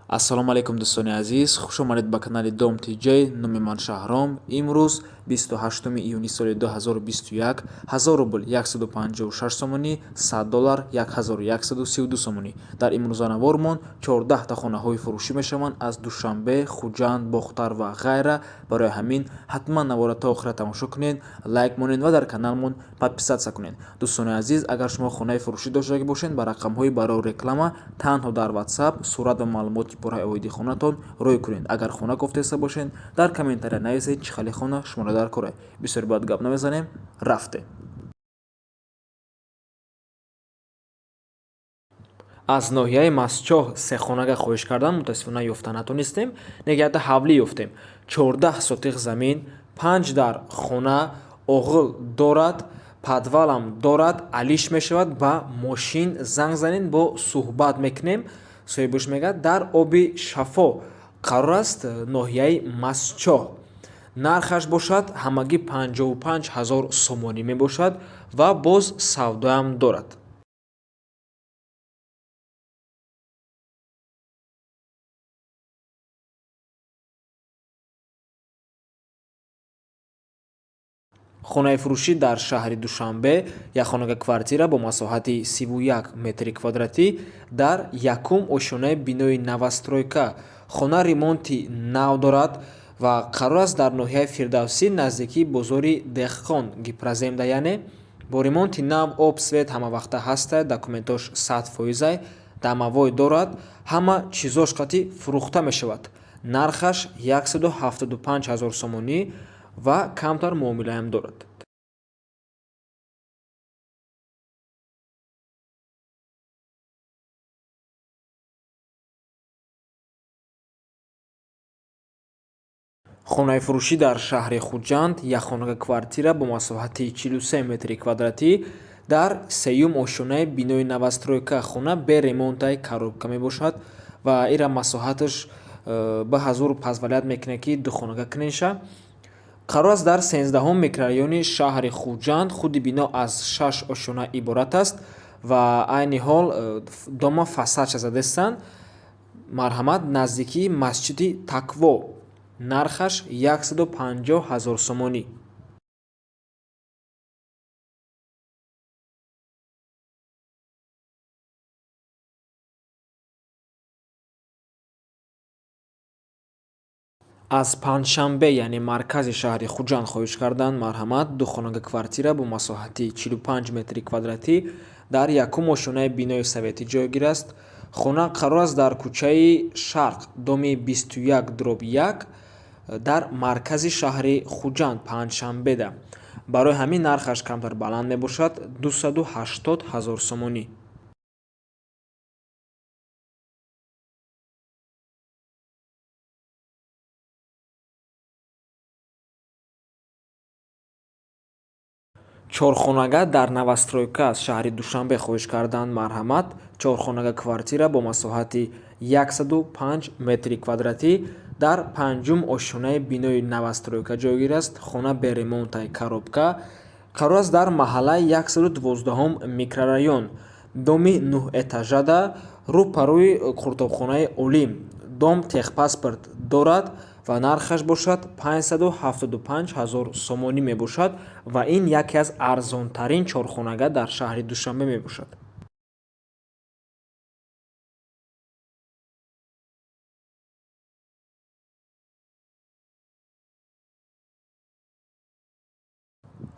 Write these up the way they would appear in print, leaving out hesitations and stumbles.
Ассалому алайкум, дӯстони азиз, хуш омадед ба канали Дом ТJ. Номи ман Шаҳром. Имрӯз 28 июни соли 2021, 1000 рубл 156 сомонӣ, 100 доллар 1132 сомонӣ. Дар имрӯза навормон 14та хонаҳои фурӯшӣ мешаванд аз Душанбе, Хуҷанд, Бохтар ва ғайра. Барои ҳамин ҳатман навора то охира тамошо кунед, лайк монед ва дар каналмон подписаться кунед. Дӯстони азиз, агар шумо хонаи фурӯшӣ доштагӣ бошед, ба рақамҳои барои реклама танҳо дар WhatsApp сурат ва маълумоти пурраи оиди хонатон рӯй кунед. Агар хона кофтеста бошед, дар комментария нависед, чӣ хеле хона шуморо дар кора. Бисёр баъд гап намезанем, рафтем. Аз ноҳияи Мастчоҳ сехонага хоҳиш кардан, мутаассифона, ёфта натонистем. Негаята ҳавлӣ ёфтем. 14 сотих замин, панҷ дар хона, оғил дорад, подвалам дорад, алиш мешавад ба мошин. Занг занед, бо суҳбат мекунем. Соҳибаш мегӯяд, дар Оби Шафо қарор аст, ноҳияи Мастчоҳ. Нархаш бошад ҳамагӣ 55 ҳазор сомонӣ мебошад ва боз савдоам дорад. Хонаи фурӯшӣ дар шаҳри Душанбе, якхонага квартира бо масоҳати 31 метри квадратӣ дар якум ошёнаи бинои новостройка. Хона ремонти нав дорад ва қарор аст дар ноҳияи Фирдавсӣ, наздикии бозори Деҳқон, Гипроземда, яъне бо ремонти нав, об, свет ҳамавақта ҳаста, документош 100 фоизай, домовой дорад, ҳама чизош қатӣ фурӯхта мешавад. Нархаш 175 ҳазор сомонӣ ва камтар муомилаам дорад. Хонаи фурӯшӣ дар шаҳри Хуҷанд, якхонага квартира бо масоҳати 43 метри квадратӣ дар сеюм ошёнаи бинои новостройка. Хона бе ремонтаи, коробка мебошад ва ира масоҳаташ ба ҳазур позволять мекунад, ки духонага кунеша. Қарор аст дар 13-ҳум микрорайони шаҳри Хуҷанд. Худи бино аз шаш ошёна иборат аст ва айни ҳол дома фасадша задестанд. Марҳамат, наздикии масҷиди Тақво. Нархаш 150 ҳазор сомонӣ. Аз Панҷшанбе, яъне маркази шаҳри Хуҷанд, хоҳиш карданд. Марҳамат, духонага квартира бо масоҳати 45 метри квадратӣ дар якум ошёнаи бинои советӣ ҷойгир аст. Хона қарор аст дар кӯчаи Шарқ, доми 21/1, дар маркази шаҳри Хуҷанд, Панҷшанбеда. Барои ҳамин нархаш камтар баланд мебошад, 280 ҳазор сомонӣ. Чорхонага дар новостройка аз шаҳри Душанбе хоҳиш карданд. Марҳамат, чорхонага квартира бо масоҳати 105 метри квадратӣ дар панҷум ошёнаи бинои новостройка ҷойгир аст. Хона бе ремонтаи, коробка. Қарор аст дар маҳаллаи 112-ҳум микрорайон, доми нӯҳэтажада, рӯ па рӯи қуртобхонаи Олим. Дом техпаспорт дорад ва нархаш бошад 575 ҳазор сомонӣ мебошад ва ин яке аз арзонтарин чорхонага дар шаҳри Душанбе мебошад.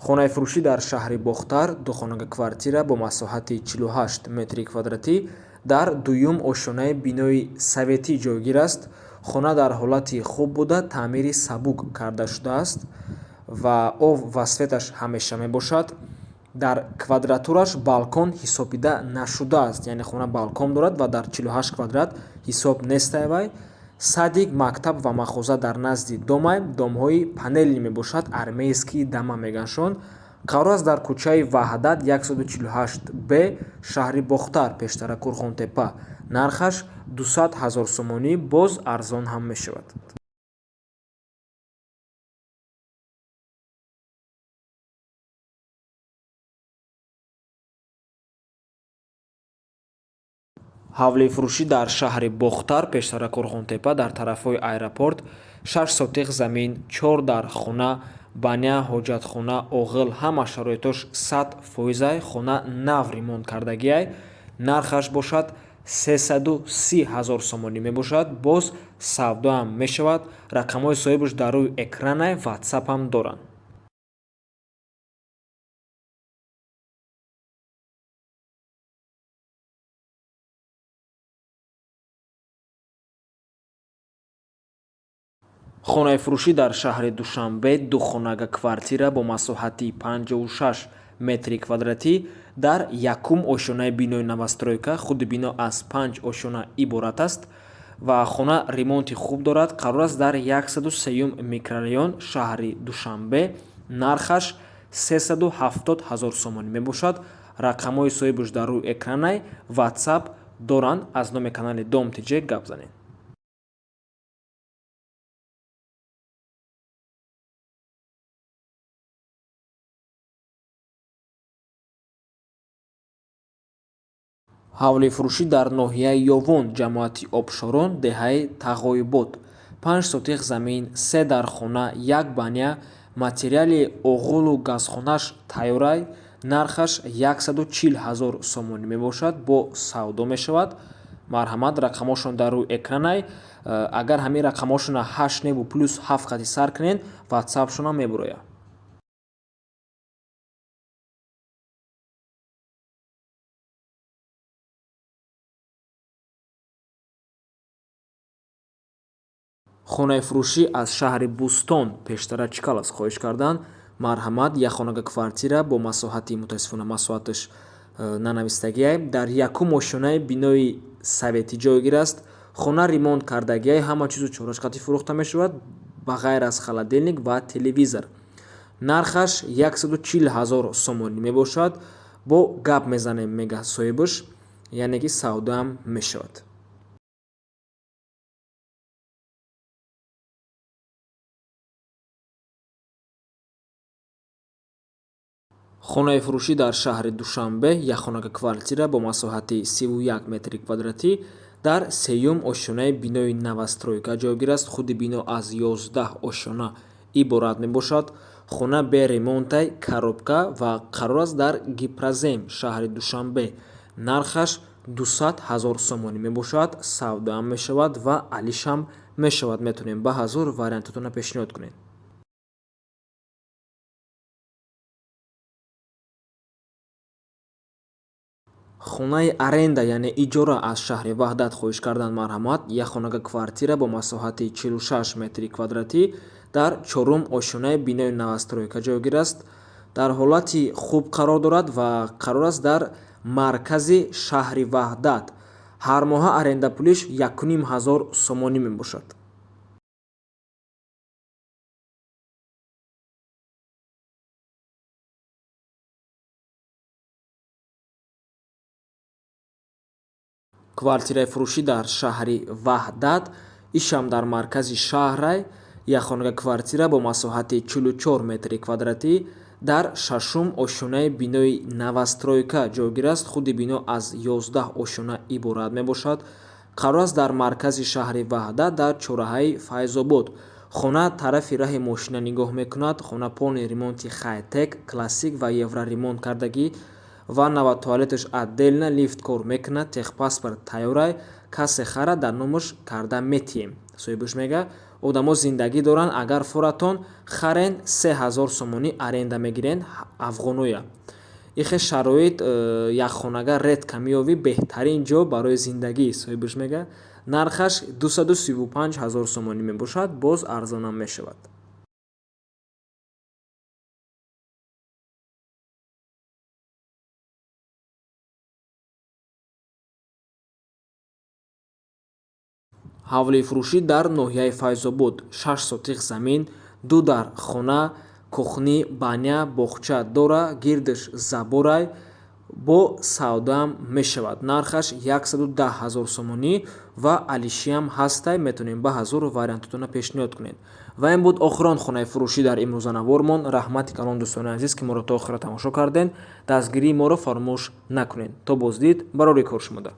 Хонаи фурӯшӣ дар шаҳри Бохтар, духонага квартира бо масоҳати 48 метри квадратӣ дар дуюм ошёнаи бинои советӣ ҷойгир аст. Хона дар ҳолати хуб буда, таъмири сабук карда шудааст ва об ва светаш ҳамеша мебошад. Дар квадратураш балкон ҳисобида нашудааст, яъне хона балкон дорад ва дар 48 квадрат ҳисоб нестай. Вай садик, мактаб ва мағоза дар назди домай. Домҳои панельный мебошад, армейский дома мегӯяндшон. Қарор аст дар кӯчаи Ваҳдат, 148 б, шаҳри Бохтар, пештара Курғонтеппа. Нархаш 200 ҳазор сомонӣ, боз арзон ҳам мешавад. Ҳавлифурӯшӣ дар шаҳри Бохтар, пештара Қурғонтеппа, дар тарафҳои аэропорт, 6 сотих замин, 4 дар хона, баня, ҳоҷатхона, оғил, ҳама шароитош 100%-ай, хона нав ремонт кардагиай, нархаш бошад 330 ҳазор сомонӣ мебошад, боз савдоам мешавад, рақамҳои соҳибаш дар рӯи экранай, ватсапам доранд. Хонаи фурӯшӣ дар шаҳри Душанбе, духонага квартира бо масоҳати 56 метри квадратӣ дар якум ошёнаи бинои новостройка. Худи бино аз 5 ошёна иборат аст ва хона ремонти хуб дорад. Қарор аст дар 103 микрорайон шаҳри Душанбе. Нархаш 370 ҳазор сомонӣ мебошад. Рақамҳои соҳибаш дар рӯи экранай, WhatsApp доранд. Аз номи канали Дом ТЖ гап занед. Ҳавлифурӯшӣ дар ноҳияи Ёвон, ҷамоати Обшорон, деҳаи Тағоибод. 5 сотих замин, 3 дар хона, 1 баня, материали оғулу газхонаш тайёрай, нархаш 140 ҳазор сомонӣ мебошад, бо савдо мешавад. Марҳамат, рақамҳошон дар рӯи экранай. Агар ҳамин рақамҳошона 8 неву плюс 7 қати сар кунед, ватсапшонам мебурояд. Хонаи фурӯшӣ аз шаҳри Бӯстон, пештара Чкаловск хоҳиш карданд. Марҳамат, як хонага квартира бо масоҳати, мутаассифона масоҳаташ нанавистагиай, дар якум ошёнаи бинои советӣ ҷойгир аст. Хона ремонт кардагиай, ҳама чизу чораш қати фурӯхта мешавад, ба ғайр аз холодильник ва телевизор. Нархаш 140 ҳазор сомонӣ мебошад. Бо гап мезанем, мега соҳибаш, яъне ки савдоам мешавад. Хонаи фурӯшӣ дар шаҳри Душанбе, як хонага квартира бо масоҳати 31 метри квадратӣ дар сеюм ошёнаи бинои новостройка ҷойгир аст. Худи бино аз 11 ошёна иборат мебошад. Хона бе ремонтай, коробка ва қарор аст дар Гипрозем, шаҳри Душанбе. Нархаш 200 ҳазор сомонӣ мебошад, савдоам мешавад ва алишам мешавад. Метавонем ба ҳазор вариантотонро пешниҳод кунем. Хонаи аренда, яъне иҷора аз шаҳри Ваҳдат хоҳиш карданд. Марҳамат, як хонага квартира бо масоҳати 46 метри квадратӣ дар чорум ошёнаи бинои новостройка ҷойгир аст. Дар ҳолати хуб қарор дорад ва қарор аст дар маркази шаҳри Ваҳдат. Ҳар моҳа аренда пулиш якуним ҳазор сомонӣ мебошад. Квартираи фурӯшӣ дар шаҳри Ваҳдат, ишам дар маркази шаҳрай, як хонага квартира бо масоҳати 44 метри квадратӣ дар шашум ошёнаи бинои новостройка ҷойгир аст. Худи бино аз 11 ошёна иборат мебошад. Қарор аст дар маркази шаҳри Ваҳдат дар чораҳаи Файзобод. Хона тарафи раҳи мошина нигоҳ мекунад. Хона полный ремонти хай-тек, классик ва евроремонт кардагӣ ва нава туалеташ отдельно, лифт кор мекунад, техпаспорт тайёрай, касе хара дар номаш карда метиҳем. Соҳибаш мега, одамо зиндагӣ доранд, агар форатон харен 3000 сомонӣ аренда мегирен афғоноя. Ихе шароит якхонага редко меёвӣ, беҳтарин ҷо барои зиндагӣ, соҳибаш мега. Нархаш 235 ҳазор сомонӣ мебошад, боз арзонам мешавад. Ҳавлии фурӯшӣ дар ноҳияи Файзобод, 6 сотих замин, 2 дар хона, кухни, баня, боғча дора, гирдаш заборай, бо савдаам мешавад. Нархаш 110 ҳазор сомонӣ ва алишиам ҳастай, метавонем ба ҳазор вариантотонро пешниҳод кунед. Ва ин буд охирон хонаи фурӯшӣ дар имрӯзанавормон. Раҳмати калон дӯстони азиз, ки моро то охира тамошо кардед. Дастгирии моро фаромӯш накунед. То боздид, барори кор шумода.